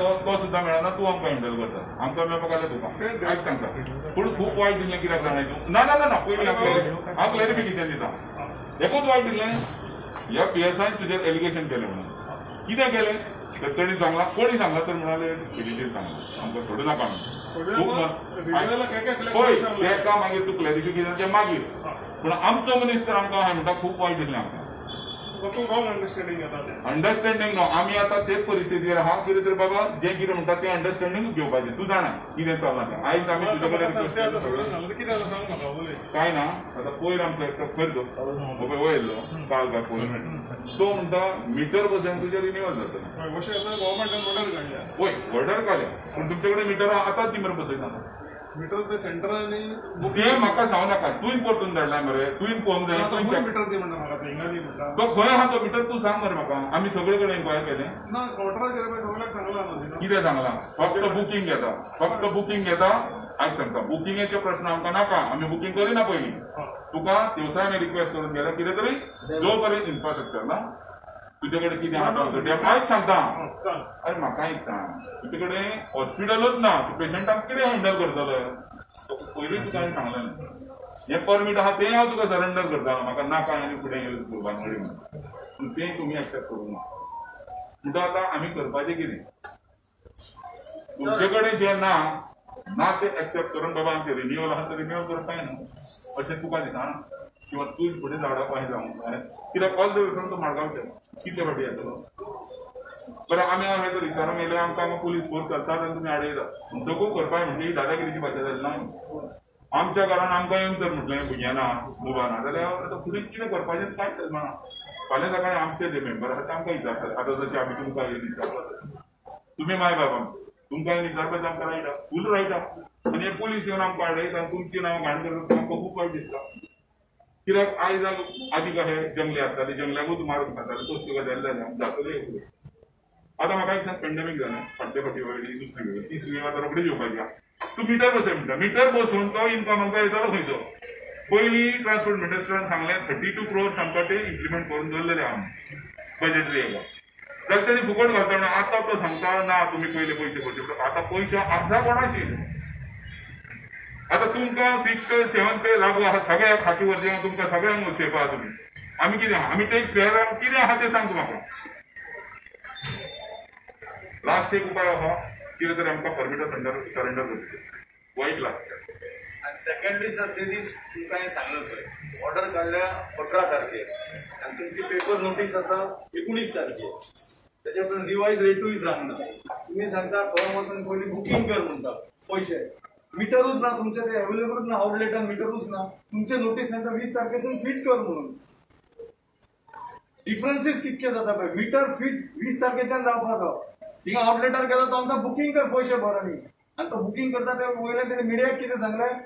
तो सुद्दां मेळना, तूं आमकां हँडल करता, आमकां मेळपाक जाल्यार तुका आयक सांगता. पूण खूब वायट दिसलें कित्याक जाणा तूं? ना ना ना, पयलीं हांव क्लॅरिफिकेशन दिता. एकूच वायट दिसलें, ह्या पीएसआयन तुजेर एलिगेशन केलें म्हणून. कितें केलें तर तेणी सांगलां, कोणी सांगलां तर म्हणाले पीडीचेर सांगलां, आमकां सोडू नाका म्हणून. पळय तेका मागीर तूं क्लॅरिफिकेशन तें मागीर. पूण आमचो मनीस तर आमकां हांवें म्हणटा खूब वायट दिसलें आमकां. अंडरस्टँडींग न्हू, आमी आतां तेच परिस्थितीर आहा. कितें तरी बाबा जें कितें म्हणटा तें अंडरस्टँडींग घेवपाचें. तूं जाणा कितें चल्लां तें. आयज आमी तुजे कडेन कांय ना. आतां पयर आमचो एकटो खंय तो वयल्लो काल काय पयर, तो म्हणटा मिटर बसोवन तुजें रिन्युअल जातलें. पळय ऑर्डर काडल्या, पूण तुमचे कडेन मिटर आतांच दी मरे बसयता. मिटर ते सेंटर आनी ते म्हाका सांगू नाका. तुवें परतून धाडलाय मरे, तुवें पळोवंक जाय. मिटर दी म्हणटा म्हाका, हिंगा दी म्हणटा. तो खंय आहा तो मिटर तूं सांग मरे म्हाका. आमी सगळे कडेन इन्क्वायर केलें ना, कावंटराचेर सगळ्यांक सांगलां. कितें सांगलां? फक्त बुकींग घेता, फक्त बुकींग घेता. आयज सांगता, बुकिंगेचे प्रश्न आमकां नाका, आमी बुकींग करिना पयलीं. तुका दिवसा आमी रिक्वेस्ट करून गेल्या कितें तरी जो पर्यंत इन्फ्रास्ट्रक्चर ना तुजे कडेन कितें आहा आयज सांगता. अरे म्हाका एक सांग, तुजे कडेन हॉस्पिटलूच ना, तूं पेशंटाक कितें हँडल करतलो? पयलीं तुका हांवें सांगलें न्हू, हें परमीट आहा तें हांव तुका सरेंडर करता, म्हाका नाका आनी फुडें भानगडी म्हणून. पूण तें तुमी एक्सेप्ट करूंक ना. म्हणटा आतां आमी करपाचें कितें? तुमचे कडेन जें ना ना तें एक्सेप्ट करून बाबा आमचें रिन्युअल आहा तें रिन्युअल करपाक न्हू अशें तुका दिसना? किंवा तूं फुडें झाडां पांय जावंक जाय कित्याक ऑल the way from तो मडगांवचे कितले फाटी येतलो. बरें आमी हांगा जर विचारूंक येयले आमकां हांगा पुलीस फोर्स करतात आनी तुमी आडयतात म्हणटकूच करपाक म्हणजे ही दादागिरीची भाशा जाली ना. आमच्या घरान आमकां येवन तर म्हटलें भुरग्यां ना मुबा ना जाल्यार आतां पुलीस कितें करपाचें कांयच समजना. फाल्यां सकाळीं आमचे जे मेंबर आसा ते आमकां विचारतात, आतां जशें आमी तुमकां येवन विचारतात तुमी माय बाबा तुमकां येवन विचारपाचें आमकां रायट आहा, फूल रायट आहा. आनी हे पुलीस येवन आमकां आडयता आनी तुमचीं नांव घाण करतात, आमकां खूब वायट दिसता. कित्याक आयज आदी कशें जंगले आसताले, जंगल्याकूच मारून खाताले, तसल्यो गजाली जाल्या जातल्यो फुडें. आतां म्हाका एक सांग, पेंडेमीक जालें, फाटले फाटी वयली दुसरी वेळ तिसरी वेळ आतां रोखडीच येवपाची आहा. तूं मिटर बसय म्हणटा, मिटर बसोवन तो इनकम आमकां येतालो खंयचो? पयलीं ट्रान्सपोर्ट मिनिस्टरान सांगलें 32 crores आमकां ते इम्प्लिमेंट करून दवरलेले आहा बजेटरी हेका. जाल्यार तेणी फुकट घालता म्हणून आतां तो सांगता ना तुमी पयले पयशे भरचे. आतां पयशे आसा कोणाशी? आतां तुमकां 6 पे 7 पे लागू आहा सगळ्या खाती वरती, तुमकां सगळ्यांक सेफ आहा तुमी. आमी कितें आहा? आमी टॅक्स पेयर कितें आहा तें सांग तूं म्हाका. लास्ट एक उपाय आहा कितें तरी आमकां परमिटां सरेंडर करचें, वायट लागता. आनी सेकंडली सर, ते दीस तुमकां हांवें सांगलें पळय, ऑर्डर काडल्या 18 तारखेर आनी तुमची पेपर नोटीस आसा 19 तारखेर. तेच्या उपरांत रिवायज रेटूय जावंक ना. तुमी सांगता खंय वचून पयलीं बुकींग कर म्हणटा, पयशे मिटरूच ना तुमचे, ते अवेलेबलूच ना, आउटलेटान मिटरूच ना. तुमचे नोटीस सांगता 20 तारखेसून फीट कर म्हणून. डिफरन्सीस कितके जाता पळय, मिटर फीट 20 तारखेच्यान जावपाचो, थिंगा आउटलेटार गेलो तो आमकां बुकींग कर पयशे भर आनी आनी तो बुकींग करता ते वयल्यान तेणे मिडियाक कितें सांगलें,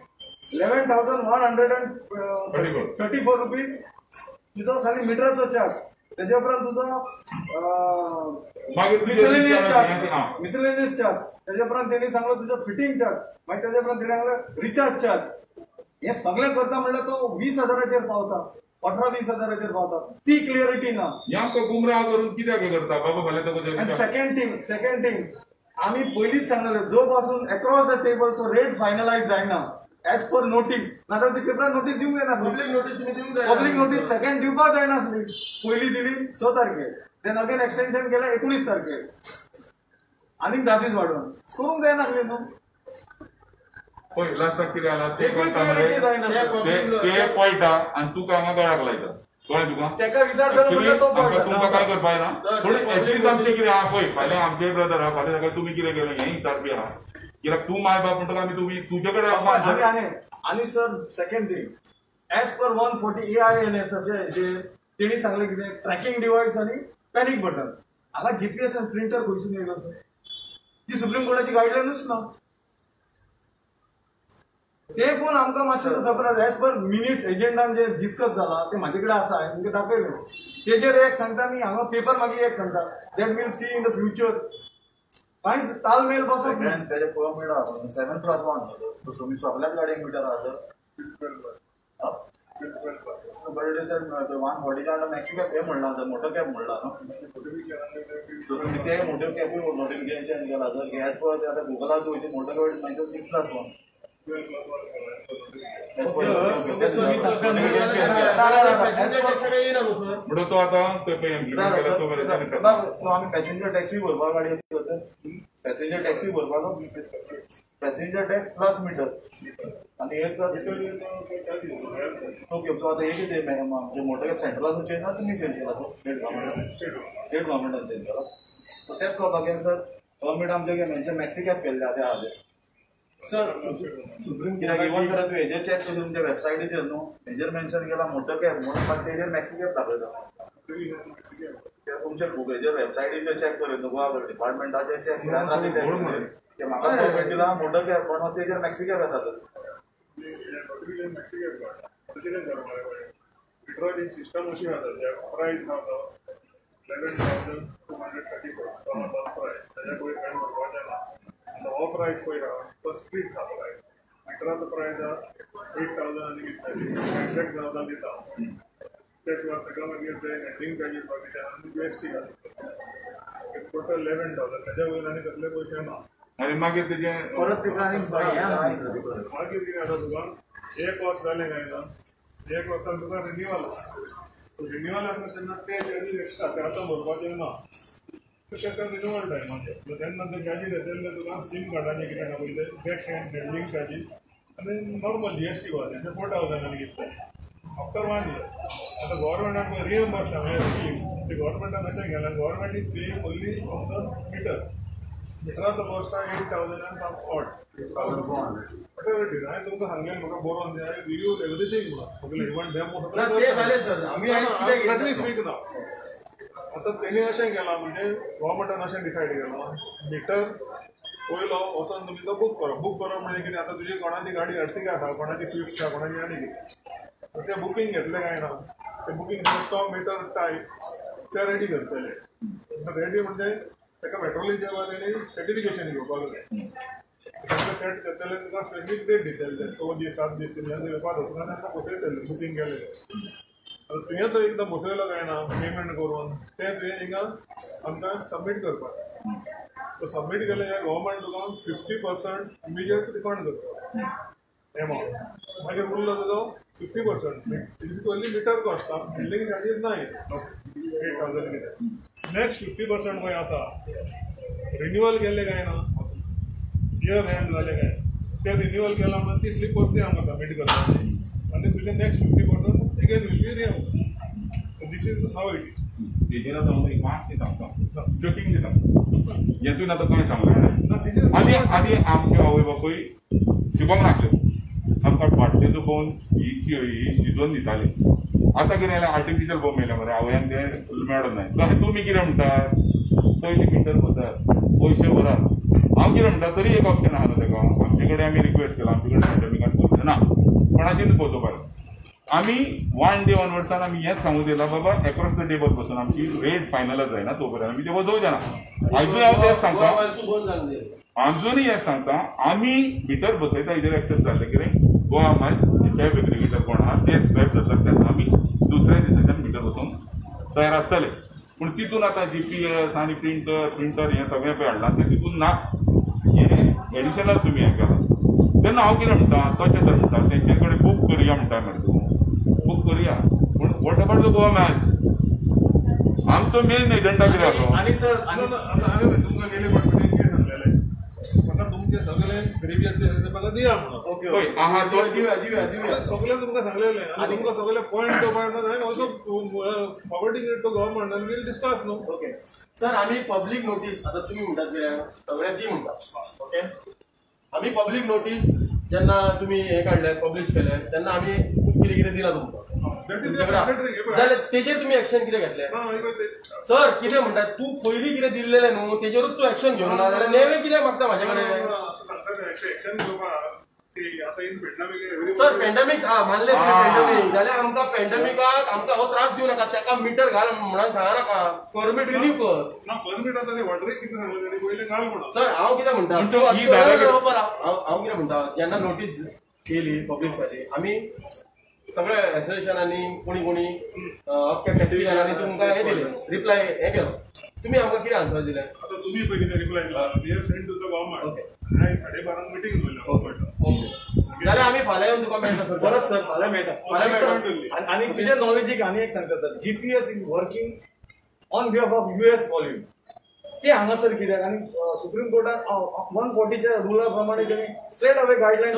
11,134 रुपीज तुजो खाली मिटराचो चार्ज. तेच्या उपरांत तुजो मिसलेनियस चार्ज, मिसलेनियस चार्ज. तेच्या उपरांत तेणी सांगलो तुजो फिटींग चार्ज, मागीर तेच्या उपरांत तेणी सांगलें रिचार्ज चार्ज. हें सगळें करता म्हणल्यार तो 20,000 पावता, 18-20 हजाराचेर पावता. ती क्लियरिटी ना. हें आमकां गुमराह करून कित्याक करता बाबा फाल्यां आनी सेकंड थिंग आमी पयलींच सांगलें, जो पासून एक्रॉस the table तो रेट फायनलायज जायना एज पर नोटीस, नाजाल्यार ती पेपरार नोटीस दिवंक जायना. पब्लीक नोटीस दिवंक जायना. पब्लीक नोटीस सेकंड दिवपाक जायनासली. पयली दिली 6 तारखेर, then again extension केलें 19 तारखेर, आनीक 10 दीस वाडोवन करूंक जायनासली न्हू. पळय लास्टाक कितें जाला ते पळटा आनी तुका हांगा गळ्याक लायता. कळ्ळें तुका? तेका विचारतलो म्हणल्यार तो पळटा. तुमकां काय करपाक जायना, पूण एटलीस्ट आमचें कितें आहा पळय, फाल्यां आमचेय ब्रदर आहा, फाल्यां सकाळीं तुमी कितें केलें हें विचारपी आहा. कित्याक तूं माय बाप म्हणटकच आमी तुमी तुजे कडेन. आनी sir second thing, as per 140 AINS जे तेणी सांगलें कितें ट्रॅकिंग डिवायस आनी पॅनीक बटन. हांगा जीपीएस आनी प्रिंटर खंयसून येयलो सर? ती सुप्रीम कोर्टाची गायडलायनूच ना. ते पण आमकां मातशें सरप्रायज. एज पर मिनिट्स एजंडान जे डिस्कस जाला ते म्हाजे कडेन आसा, हांवें तुमकां दाखयलें. तेजेर एक सांगता आनी हांगा पेपर मागीर एक सांगता that we'll see in the future. कांयच तालमेल बसत ना. तेजे परमीट आहा 7+1 सो तुमी सगल्याच गाडयेक मिटर आहा सर. बरें सर 140 मॅक्सी कॅब हे म्हणला सर मोटर कॅब म्हणला न्हू सो तुमी ते मोटर कॅबूय नोटिफिकेशन चेंज केला सर. एज पर आतां गुगलार वयता मोटर कॅब मेन्शन 6+1. म्हणून तो आतां आमी पॅसेंजर टॅक्सी भरपाक गाडी येता पॅसेंजर टॅक्सी भरपाक पॅसेंजर टॅक्स प्लस मिटर आनी एक ओके. सो आतां हे कितें आमचे मोटर कॅब सेंट्रलासून चेंज ना तुमी चेंज केला सर स्टेट गव्हर्मेंटान स्टेट गव्हर्मेंटान चेंज केला. सो तेच कळपाक गेलें सर गव्हर्मेंट आमचे मेन्शन मॅक्सी कॅब केल्ले आतां हाजेर सर सुप्रीम कित्याक इवन सर तूं हेजेर चॅक कर तुमच्या वेबसायटीचेर न्हू हेजेर मेन्शन केला मोटर कॅब म्हणून मात तेजेर मॅक्सी कॅब दाखयता. तुमच्या हेजेर वेबसायटीचेर चॅक कर न्हू गोवा डिपार्टमेंटाचेर चॅक कर ते म्हाका गव्हर्मेंट दिला मोटर कॅब पण तेजेर मॅक्सी कॅब येता सर. मिटराची सिस्टम अशी आसा प्रायस आसा 11,234 प्रायस ताच्या वयर कांय भरपाचें ना. आतां हो प्रायस पळय आहा तो स्प्लीट आहा प्रायस. मिटराचो प्रायस आहा 8,000 आनी कितले एक्झॅक्ट 1,000 दिता. त्या शिवाय ताका मागीर ते हँडलिंग चार्जीस बाकीचे आनी जीएसटी घालता टोटल 11,000. ताच्या वयर आनी कसले पयशे ना. आनी मागीर तेजें परत तेका आनी मागीर कितें जाता तुका एक वर्स जालें काय ना एक वर्सान तुका रिन्युअल आसा. रिन्युअल आसता तेन्ना ते चार्जीस एक्स्ट्रा ते आतां भरपाचे ना. तशें ते रिन्युअल टायमाचेर तेन्ना ते चार्जीस येतले तुका सीम कार्डाचे कितें आहा पळय ते बॅक हँड हँडलिंग चार्जीस आनी नॉर्मल जीएसटी घालता ते 4,000 आनी कितले आफ्टर 1 इयर. आतां गव्हर्मेंटान पळय रिएम्बर्स सांगलें स्कीम ते गव्हर्मेंटान अशें केलां government is paying only of the meter. मिटराचो cost आहा 8,000 आनी some odd whatever it is. हांवें तुमकां सांगलें म्हाका बरोवन दी हांवें रिव्यू एवरीथींग म्हणून सगळें इवन डेमो स्पीक ना. आतां तेणी अशें केलां म्हणजे गव्हर्मेंटान अशें डिसायड केलां मिटर पयलो वचोन तुमी तो बूक करप. बूक करप म्हणजे कितें आतां तुजी कोणाची गाडी अर्टिगा आसा कोणाची स्विफ्ट आसा कोणाची आनी कितें तें बुकींग घेतलें काय ना तें बुकींग तो मिटर टायप ते रेडी करतले. रेडी म्हणजे ताका मेट्रोलॉजीच्या तेणी सर्टिफिकेशन घेवपाक जाय. सगळें सेट करतले तुका स्पेसिफीक डेट दितले ते 6 दीस 7 दीस कितल्यान येवपाक तुका तेन्ना बसयतले बुकींग केलें. आतां तुवें तो एकदां बसयलो काय ना पेमेंट करून तें तुवें हिंगा आमकां सबमीट करपाक. तो सबमीट केलें काय गव्हर्मेंट तुका 50% इमिजिएट रिफंड करता एमावंट. मागीर उरलो तुजो 50% is only meter cost building charges ना 8,000 कितें. नेक्स्ट 50% पळय आसा रिन्युअल केलें काय ना इयर एंड जालें काय तें रिन्युअल केलां म्हणून ती स्लीप परती आमकां सबमीट करपाची आनी तुजें next 50% again will be renew. This is how it is. तेजेर आतां हांव एक मातशें सांगता जॉकिंगली सांगता हेतून आतां तुवें सांगलें आदी आदी आमचे आवय बापूय शिकोंक नासले आमकां बाटलेचो पळोवन ही शिजोवन दिताली. आतां कितें जालें आर्टिफिशियल बॉम्ब येयले मरे आवयांक तें मेळना. तशें तुमी कितें म्हणटात पयलीं मिटर बसात पयशे भरात. हांव कितें म्हणटा तरी एक ऑप्शन आहा न्हू तेका आमचे कडेन आमी रिक्वेस्ट केला आमचे कडेन पेंडेमिकान पयशे ना कोणाचेर बसोवपाक आमी 1 डे ऑनवर्डसान आमी हेंच सांगून दिलां बाबा एक्रॉस the table बसून आमची रेट फायनलच जायना तो पर्यंत आमी ते बसोवचे ना. आजूय हांव तेंच सांगता आजूनय हेंच सांगता आमी मिटर बसयता हेजेर एक्सेप्ट जाल्लें कितें गोवा मायल्स कॅब एग्रिगेटर कोण आहा ते स्क्रॅप जातात तेन्ना आमी दुसऱ्या दिसाच्यान मिटर बसोवंक तयार आसतले. पूण तितून आतां जीपीएस आनी प्रिंटर हें सगळें पळय हाडलां तें तितून ना हें एडिशनल तुमी हें केलां. तेन्ना हांव कितें म्हणटा तशें तर म्हणटा तेंचे कडेन बूक करुया म्हणटा मरे तूं बूक करुया पूण what about the Goa miles आमचो मेन एजंडा कितें आसा. आनी सर आतां हांवें तुमकां गेले फावट कितें सांगलेलें म्हाका तुमचे सगळे प्रिवियस म्हाका दिया म्हणून सगळें तुमकां सांगलेलें आनी तुमकां सगळे पॉयंट टू पॉयंट हांवें also forwarding it to government आनी वील डिस्कस न्हू. ओके सर आमी पब्लीक नोटीस आतां तुमी म्हणटात कितें सगळें दी म्हणटा ओके आमी पब्लीक नोटीस जेन्ना तुमी हें काडलें पब्लीश केलें तेन्ना आमी खूब कितें कितें दिलां तुमकां जाल्यार तेजेर तुमी एक्शन कितें घेतलें सर कितें म्हणटा तूं पयलीं कितें दिल्लेलें न्हू तेजेरूच तूं एक्शन घेवंक ना जाल्यार नेवें कित्याक मागता म्हाजे कडेन. सर पेंडेमीक हा मानलें तुमी पेंडेमीक जाल्यार आमकां पेंडेमिकाक आमकां हो त्रास दिवं नाका ताका मिटर घाल म्हणून सांगा नाका परमीट रिन्यू कर. सर हांव कितें म्हणटा हांव कितें म्हणटा जेन्ना नोटीस केली पब्लीक जाली आमी सगळे एसोसिएशनांनी कोणी कोणी अख्ख्या टॅक्सीकारांनी तुमकां हें दिलें, रिप्लाय हें केलो, तुमी आमकां कितें आन्सर दिलें? आतां तुमी पळय कितें रिप्लाय दिला, we have send to the government. आयज 12:30 मिटींग दवरल्या. ओके, जाल्यार आमी फाल्यां येवन तुका मेळटा सर. परत सर फाल्यां मेळटा. फाल्यां मेळटा. आनी तुज्या नॉलेजीक आनी एक सांगता sir, GPS is working on behalf of US volume. ते हांगासर कित्याक आनी सुप्रीम कोर्टान 140च्या रुला प्रमाणे तेणी स्ट्रेट अवे गायडलायन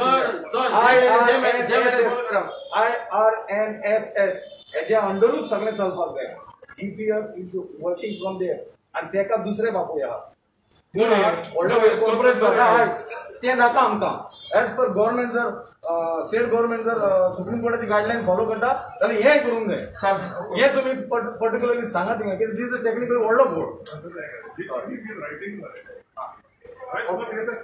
IRNSS हेच्या अंडरूच सगळें चलपाक जाय. GPS is working from there आनी तेका दुसरे बापूय आहा व्हडले कॉर्पोरेट ते नाका आमकां. एज पर गव्हर्मेंट जर स्टेट गव्हर्मेंट जर सुप्रीम कोर्टाची गायडलायन फॉलो करता जाल्यार हें करूंक जाय. हें तुमी पर्टिक्युलरली सांगा थिंगा कित्याक दीस is technically व्हडलो बोर्ड.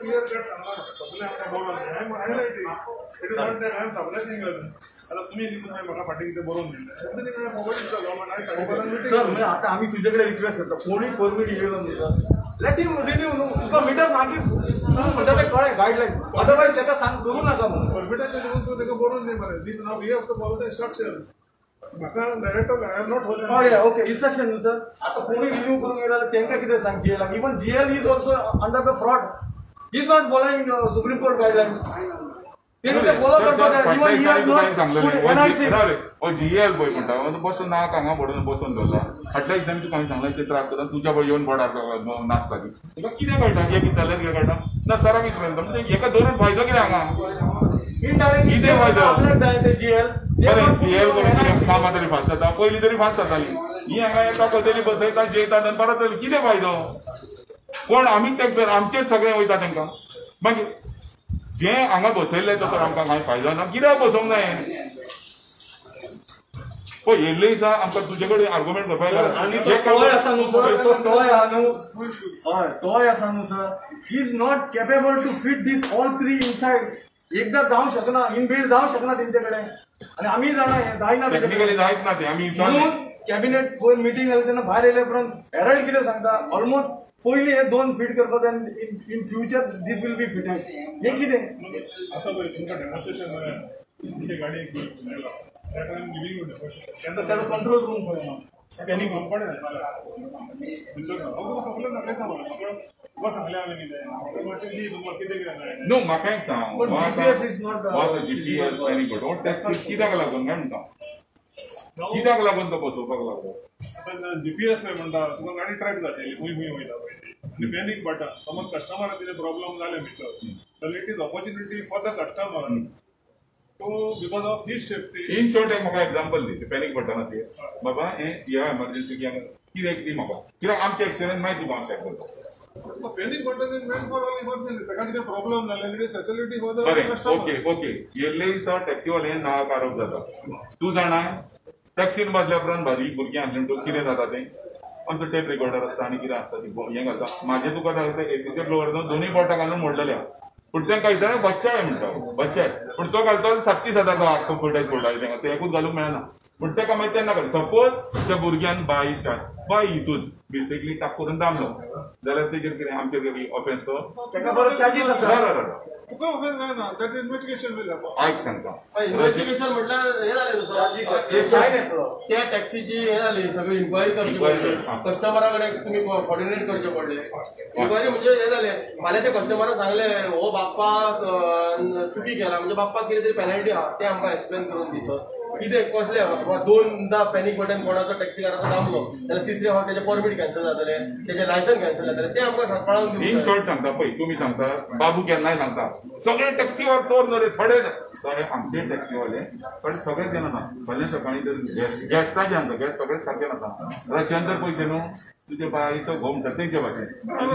क्लियर कट सांगला सगळें आमकां बरोवन it is not that हांवें सगळें थिंग आतां तुमी म्हाका फाटीं कितें बरोवन दिलें एवरीथींग हांवें फॉरवर्ड दिता गव्हर्मेंट. सर म्हणजे आतां आमी तुजे कडेन रिक्वेस्ट करता, कोणूय परमीट येयलो न्हू सर, let him renew न्हू. तुका मिटर मागीर म्हणटा तें कळ्ळें गायडलायन, अदरवायज ताका सांग करूं नाका म्हणून. परमिटाचें देखून तूं ताका बरोवन दी मरे, दीस नाव we have to follow the instruction. म्हाका director I am not follow. हय ओके इन्स्ट्रक्शन न्हू सर. आतां कोणूय रिन्यू करूंक येयला जाल्यार तांकां कितें सांग जीएलाक? Even GL is also under the fraud, is not following Supreme Court guidelines. तेणी ते फॉलो करपाक जाय. Even he has not NIC. GL पळय म्हणटा बसून नाक हांगा पडून बसून दवरला. फाटल्या दिसांनी तुका हांवें सांगलें ते त्रास करता तुज्या पळय येवन बोर्डार नाचता ती तुका कितें कळटा? एक विचारल्यार कितें कळटा ना सराक विचारता म्हणजे हेका धरून फायदो कितें हांगा? इनडायरेक्टली कितें फायदो? आपल्याक जाय ते जीएल. बरें जीएल करून कामां तरी फास्ट जाता, पयलीं तरी फास्ट जाताली. ही हांगा येता कदेली बसयता जेयतात आनी परत कितें फायदो? कोण आमी टॅक्स आमचेच सगळें वयता तांकां. मागीर जे हांगा बसयल्ले तो तर आमकां कांय फायदो ना, कित्याक बसोवंक जाय? पळय येयल्ले दिसा आमकां तुजे कडेन आर्गुमेंट करपाक आनी तो टॉय आसा न्हू सर, तो टॉय आहा न्हू, हय टॉय आसा न्हू sir, he is not capable to fit these all three inside. एकदां जावंक शकना, इनबिल्ड जावंक शकना तेंचे कडेन. आनी आमी जाणा हें जायना, टेक्निकली जायत ना तें. आमी म्हणून कॅबिनेट पयर मिटींग जाली तेन्ना भायर येयले उपरांत हेरल्ड कितें सांगता, ऑलमोस्ट पयलीं हे दोन फीट करपाक जाय, in future this will be fitted. हें कितें आतां पळय तुमकां डेमॉन्स्ट्रेशन जाय, तुमची गाडी that I am giving you demonstration. ताजो कंट्रोल रूम खंय आहा? पॅनीक कंपनी हांव तुका सगळें दाखयता मरे, तुका सांगलें हांवें कितें मातशें दी तुमकां कितें कितें जाय. न्हू म्हाका एक सांग, GPS is not GPS panic button taxi कित्याक लागून काय म्हणटा, कित्याक लागून तो बसोवपाक लागलो? आतां जीपीएस पळय म्हणटा तुका गाडी ट्रॅक जातली खंय खंय वयता पळय ती. आनी पॅनीक बटन समज कस्टमराक कितें प्रॉब्लम जालें भितर जाल्यार it is opportunity for the customer to because of his safety. In short एक म्हाका एग्जाम्पल दी पॅनीक बटनाचेर. बाबा हें ह्या एमर्जन्सी कितें दी म्हाका, कित्याक आमचे एक्सपिरियन्स मागीर तुका हांव शेअर करता. Panic button is meant for all emergency. ताका कितें प्रॉब्लम जालें it is facility for the customer. Okay okay येयल्ले दिसा टॅक्सीवाले नांवाक आरोप जाता, तूं जाणा टॅक्सीन बसल्या उपरांत बारीक भुरगीं आसलें म्हणटकच कितें जाता तें आमचो टेप रिकॉर्डर आसता आनी कितें आसता ती हें घालता. म्हाजें तुका दाखयता एसीचे ब्लोवर दोनूय बोटां घालून मोडलेल्या, पूण तांकां विचारलें बच्चाय म्हणटा, बच्चाय, पूण तो घालतो 7-7 हजार तो आख्खो फुटेज पडटा तांकां, ते एकूच घालूंक मेळना. पूण ताका मागीर तेन्ना घाल सपोज त्या भुरग्यान बाय बाय हितून मिस्टेकली टाक करून दामलो जाल्यार तेजेर कितें आमचेर ऑफेन्स तो ताका बरो चार्जीस आसा. तुका ऑफेन्स जायना, that investigation will happen. आयक सांगता, इन्व्हेस्टिगेशन म्हटल्यार हें जालें त्या टॅक्सीची हें जाली सगळी इन्क्वायरी करची पडली, कस्टमरा कडेन तुमी कॉर्डिनेट करचें पडलें. इन्क्वायरी म्हणजे हें जालें, फाल्यां त्या कस्टमरान सांगलें हो बाप्पा चुकी केला म्हणजे बाप्पाक कितें तरी पेनल्टी आहा तें आमकां एक्सप्लेन करून दी सर. कितें कसलें बाबा दोनदा पॅनीक बटन कोणाचो टॅक्सीकाराचो दामलो जाल्यार तिसरे फावट तेजें परमीट कॅन्सल जातलें, तेजें लायसन कॅन्सल जातलें, तें आमकां कळोवन दिवंक. इन शॉर्ट सांगता पळय तुमी सांगता बाबू केन्नाय सांगता सगळे टॅक्सीवर चोर न्हू रे थोडे सगळे आमचे टॅक्सीवाले पण सगळे केन्ना ना फाल्यां सकाळीं जर गॅस्टाचे आमकां गॅस सगळे सारके नासता रशियन जर पयशे न्हू तुजे बायचो घोव म्हणटा तेंचे भाशेन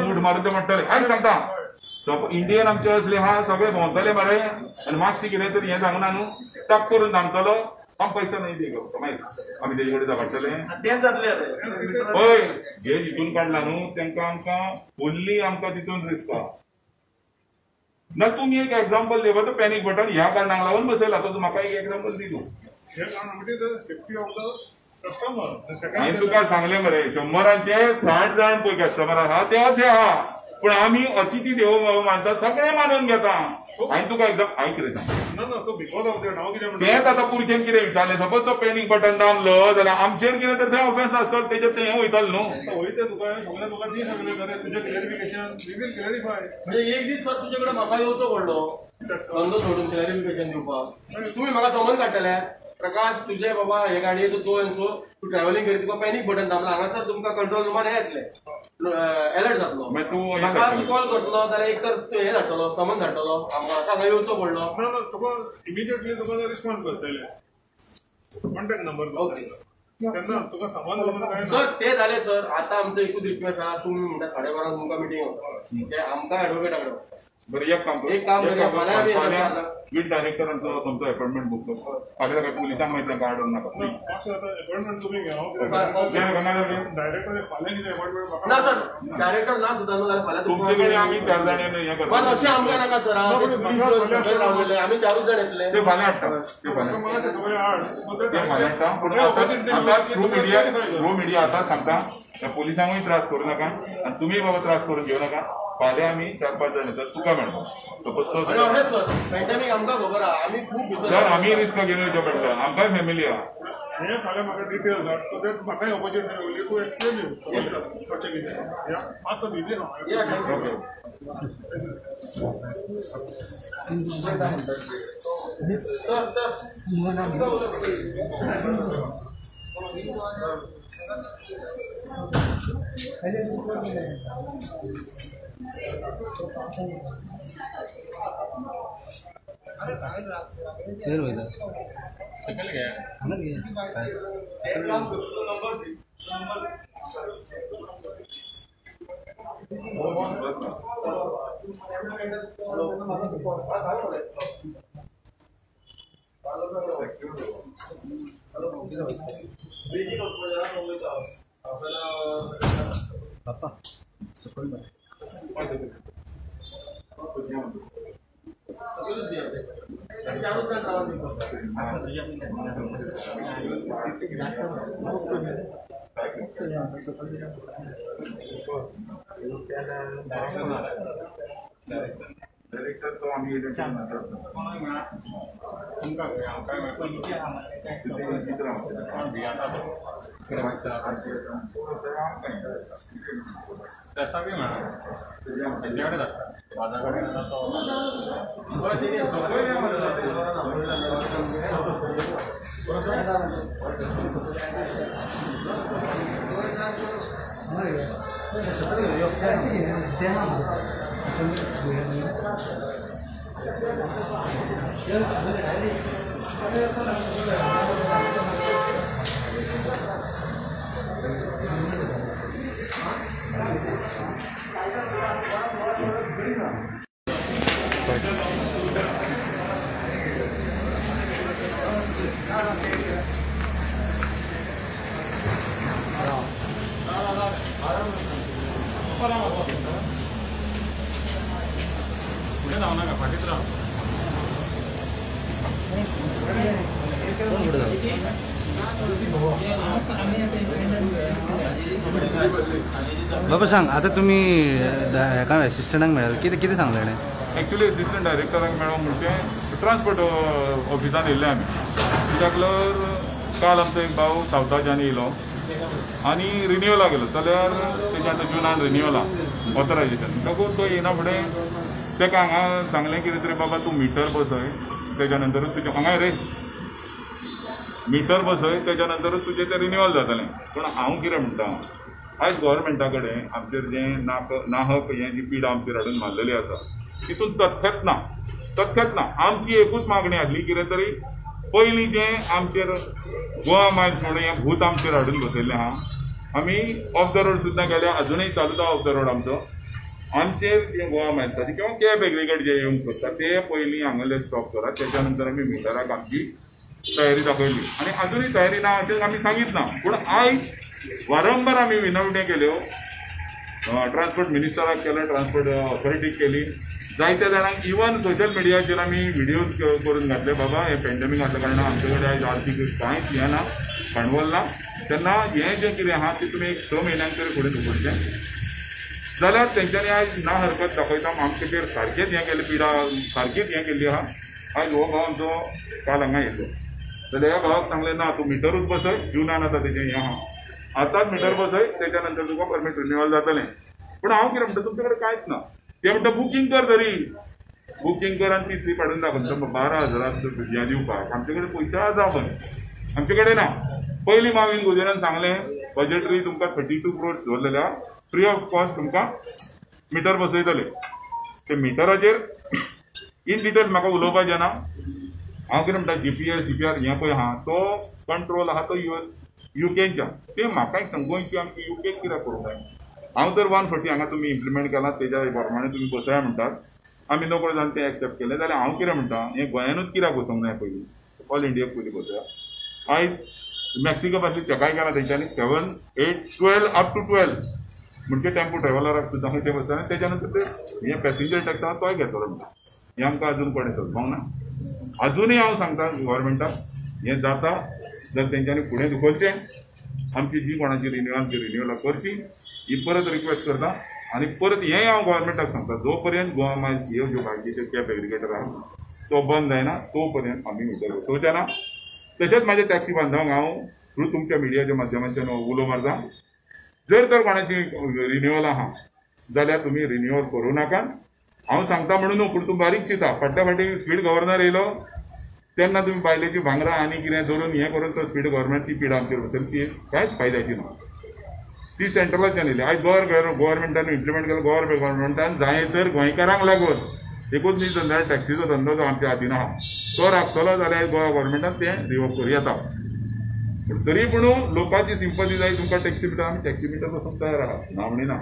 मूड मारून ते म्हणटले. आयक सांगता इंडियन आमचे असले आहा सगळे भोंवतले मरे आनी मातशें कितें तरी हें सांगना न्हू टक करून थांबतलो आम पैसा नाही दे मागीर आमी तेजे कडेन झगडटले. तेंच जातलें. हय हे हितून काडला न्हू तांकां आमकां फुल्ली आमकां तितून रिस्क आहा. ना तुमी एक एग्जाम्पल दी तो पॅनीक बटन ह्या कारणाक लागून बसयला तो म्हाका एक एग्जाम्पल दी तूं. हांवें तुका सांगलें मरे 100 60 जाण पळय कस्टमर आहा ते अशे आहा. पूण आमी अतिथी देवो मानता, सगळें मानून घेता. आनी तुका एकदम आयक रे, तेंच आतां पुरखेन कितें विचारलें, सपोज तो पॅनीक बटन दामलो जाल्यार आमचेर कितें तर थंय ऑफेन्स आसतलो, तेजेर तें हें वयतलें न्हू. म्हणजे एक दीस सर तुजे कडेन म्हाका येवचो पडलो धंदो सोडून क्लॅरिफिकेशन दिवपाक. तुमी म्हाका समज काडटले, प्रकाश तुजे बाबा हे गाडयेचो सो एन सो तूं ट्रॅव्हलिंग करीत तुका पॅनीक बटन दामला, हांगासर तुमकां कंट्रोल रुमान हें येतलें, एलर्ट जातलो, म्हाका कॉल करतलो जाल्यार एक तर हें धाडटलो, समन धाडटलो, म्हाका हांगा येवचो पडलो. ना ना, तुका इमिजिएटली तुका रिस्पॉन्स करतले, कॉन्टॅक्ट नंबर ओके तेन्ना तुका समज सर. ते जालें सर. आतां आमचो एकूच रिक्वेस्ट आहा, तुमी म्हणटा 12:30 तुमकां मिटींग वता, ते आमकां एडवोकेटा कडेन. बरें, एक काम कर, एक काम करया, फाल्यां विथ डायरेक्टरांचो सोमतो अपॉइंटमेंट बूक कर. फाल्यां सकाळी पुलिसांक मागीर तांकां हाडूंक नाका. अपॉइंटमेंट तुमी घेवं डायरेक्टर फाल्यां कितें अपॉइंटमेंट ना सर, डायरेक्टर ना सुद्दां न्हू जाल्यार फाल्यां तुमचे कडेन आमी 4 जाण हें करता. पण अशें आमकां नाका सर, आमी 4 जाण येतले. ते फाल्यां हाडटा, ते फाल्यां हाडटा. पूण आतां थ्रू मिडिया आतां सांगता, पुलिसांकूय त्रास करूं नाका आनी तुमी बाबा त्रास करून घेवं नाका. फाल्यां आमी 4-5 जाण येतात, तुका मेळपा. सपोज सर पॅन्डेमीक आमकां खबर आहा, आमी खूब सर आमी रिस्क घेवन येवचें पडटा, आमकांय फॅमिली आहा. हें फाल्यां म्हाका डिटेल्स धाड, सो that म्हाकाय ऑपॉर्च्युनिटी मेळटली टू एक्सप्लेन you कशें कितें. मातसो बिजी आहा. Sir sir director तो आमी बाबा सांग आता तुम्ही हेका एसिस्टंटाक मेळ्ळा कितें कितें सांगलें ताणें? एक्चुअली एसिस्टंट डायरेक्टराक मेळोंक म्हणजे ट्रान्सपोर्ट ऑफिसान येयल्ले आमी, कित्याक काल आमचो एक भाव सावथाच्यान येयलो आनी रिन्युअलाक गेलो जाल्यार तेजें आतां जुनान रिन्युअला ऑथरायजेशन, म्हणटकूच तो येयना फुडें ताका हांगा सांगलें कितें तरी बाबा तूं मिटर बसय, तेज्या नंतरूच तुजें हांगा रे मिटर बसय तेज्या नंतरूच तुजें तें रिन्युअल जातलें. पूण हांव कितें म्हणटा, आयज गव्हर्मेंटा कडेन आमचेर जें नाहक हें जी पिडा आमचेर हाडून मारलेली आसा तितून तथ्यच ना, तथ्यच ना. आमची एकूच मागणी आसली कितें तरी पयलीं जें आमचेर गोवा मायल्स म्हणून हें भूत आमचेर हाडून बसयल्लें आहा, आमी ऑफ the road सुद्दां गेल्या, अजुनूय चालूच आहा ऑफ the road आमचो. आमचेर जें गोवा मायल्साचें किंवा कॅब एग्रीगेट जे येवंक सोदता ते पयलीं हांगासरले स्टॉप करात, तेच्या नंतर आमी मिटराक आमची तयारी दाखयली आनी अजुनूय तयारी ना अशें आमी सांगीत ना. पूण आयज वारंवार आमी विनवण्यो केल्यो, ट्रान्सपोर्ट मिनिस्टराक केलें, ट्रान्सपोर्ट ऑथॉरिटीक केली, जायत्या जाणांक इवन सोशल मिडियाचेर आमी व्हिडियोज करून घातले, बाबा हें पॅन्डेमीक आसल्या कारणान आमचे कडेन आयज आर्थीक कांयच हें ना, भांडवल ना, तेन्ना हें जें कितें आहा तें तुमी एक 6 म्हयन्यांक तरी फुडें धुकलचें. जाल्यार तेंच्यांनी आयज ना हरकत दाखयता आमचेर सारकेंच हें केलें पिडा सारकीच हें केल्ली आहा. आयज हो भाव आमचो काल हांगा येयल्लो जाल्यार ह्या भावाक सांगलें ना तूं मिटरूच बसय जुनान आतां तेजें हें आहा आतांच मिटर बसय तेच्या नंतर तुका परमीट रिन्युअल जातलें. पूण हांव कितें म्हणटा तुमचे कडेन कांयच ना. ते म्हणटा बुकींग कर तरी बुकींग कर आनी ती स्लीप हाडून दाखय 12,000 हें दिवपाक आमचे कडेन पयशे आसा खंय आमचे कडेन ना. पयलीं मावीन गोजेरान सांगलें बजेटरी तुमकां 32 क्रोर्स दवरलेले आहा फ्री ऑफ कॉस्ट तुमकां मिटर बसयतले. ते मिटराचेर इन डिटेल म्हाका उलोवपाचें ना. हांव कितें म्हणटा जीपीएस जीपीआर हें पळय आहा तो कंट्रोल आहा तो युकेनच्या तें म्हाका एक सांग गोंयची आमची युकेक कित्याक करूंक जाय. हांव तर 140 हांगा तुमी इम्प्लिमेंट केलां तेज्या प्रमाणे तुमी बसया म्हणटात आमी नकळो जावन तें एक्सेप्ट केलें जाल्यार हांव कितें म्हणटा हें गोंयानूच कित्याक बसोवंक जाय पयलीं ऑल इंडियाक पयलीं बसया. आयज मॅक्सिको पासून तेकाय केला तेंच्यांनी 7, 8, 12 अप टू 12 म्हणजे टेम्पो ट्रॅव्हलराक सुद्दां खंय ते बसता आनी तेच्या नंतर ते हे पॅसेंजर टॅक्स आहा तोय घेतलो म्हणटा. हें आमकां अजून कोणें चलपाक ना. अजुनूय हांव सांगता गव्हर्मेंटाक हें जाता जाल्यार तेंच्यांनी फुडें दुखोवचें आमची जी कोणाची रिन्युअल करची ही परत रिक्वेस्ट करता. आनी परत हेंय हांव गव्हर्मेंटाक सांगता जो पर्यंत गोवा मायल्स ह्यो ज्यो बाकीच्यो कॅब एग्रिगेटर आहा तो बंद जायना तो पर्यंत आमी मिटर बसोवचे ना. तशेंच म्हाज्या टॅक्सी बांधवांक हांव थ्रू तुमच्या मिडियाच्या माध्यमांतल्यान उलो मारता जर तर कोणाची रिन्युअल आहा जाल्यार तुमी रिन्युअल करूं नाका. हांव सांगता म्हणून न्हू पूण तूं बारीक चिंता. फाटल्या फावटी स्पीड गव्हर्नर येयलो तेन्ना तुमी बायलेची भांगरां आनी कितें धरून हें करून तो स्पीड गव्हर्नमेंट ती पिडा आमचेर बसयली ती कांयच फायद्याची ना. ती सेंट्रलाच्यान येयली. आयज गोवा गव्हर्मेंटान इम्प्लिमेंट केलो. गोवा गव्हर्मेंटान जाय तर गोंयकारांक लागून एकूच न्ही धंदो टॅक्सीचो धंदो जो आमच्या हातीन आहा तो राखतलो जाल्यार गोवा गव्हर्मेंटान तें रिवोक करूं येता. पूण तरी पूण लोकांची सिंपती जाय तुमकां टॅक्सी मिटर आमी टॅक्सी मिटर बसूंक तयार आहा ना म्हणिना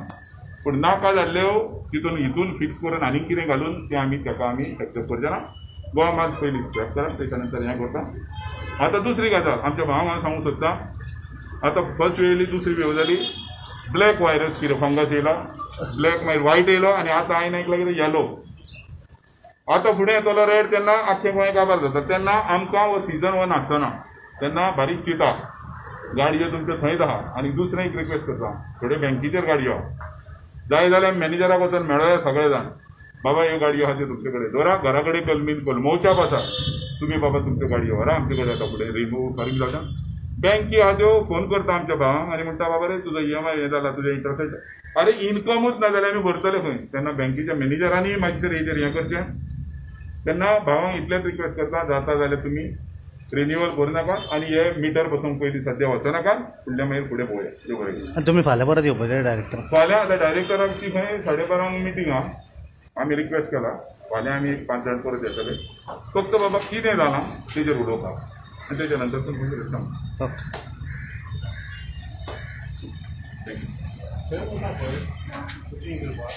पूण नाका जाल्ल्यो तितून हितून फिक्स करून आनी कितें घालून तें आमी ताका आमी एक्सेप्ट करचे ना. गोवा मात पयलीं स्क्रॅप करात तेच्या नंतर हें करता. आतां दुसरी गजाल आमच्या भावांक हांव सांगूंक सोदता. आतां फर्स्ट वेव येयली दुसरी वेव जाली ब्लॅक व्हायरस कितें फंगस येयला ब्लॅक मागीर व्हायट येयलो आनी आतां हांवें आयकलां कितें येलो. आतां फुडें येतलो रेड तेन्ना आख्खें गोंय काबार जाता तेन्ना आमकां हो सिजन हो नाचना तेन्ना बारीक चिंता गाडयो तुमच्यो थंयच आहा. आनी दुसरें एक रिक्वेस्ट करता थोड्यो बँकीचेर गाडयो जाय जाल्यार मॅनेजराक वचून मेळोया सगळे जाण बाबा ह्यो गाडयो आहा त्यो तुमचे कडेन दवरा घरा कडेन कलमीन कलमोवच्याक आसा तुमी बाबा तुमच्यो गाडयो व्हरा आमचे कडेन आतां फुडें रिमूव फारीक जावच्या. बँकी आहा त्यो फोन करता आमच्या भावांक आनी म्हणटा बाबा रे तुजो EMI हें जाला तुजें इंट्रस्ट अरे इनकमूच ना जाल्यार आमी भरतले खंय. तेन्ना बँकेच्या मॅनेजरांनी मातशें हेजेर हें करचें. तेन्ना भावांक इतलेंच रिक्वेस्ट करता जाता जाल्यार तुमी रिन्युअल करूं नाका आनी हे मिटर बसोवंक पयलीं सद्या वचनाका फुडल्या मागीर फुडें पळोवया. देव बरें करूं. तुमी फाल्यां परत येवपाचें डायरेक्टर? फाल्यां आतां डायरेक्टराची खंय 12:30 मिटींग आहा आमी रिक्वेस्ट केला फाल्यां आमी एक 5 जाण परत येतले फक्त बाबा कितें जालां तेजेर उलोवपाक आनी तेच्या नंतर तुमकां सांगता. Thank you.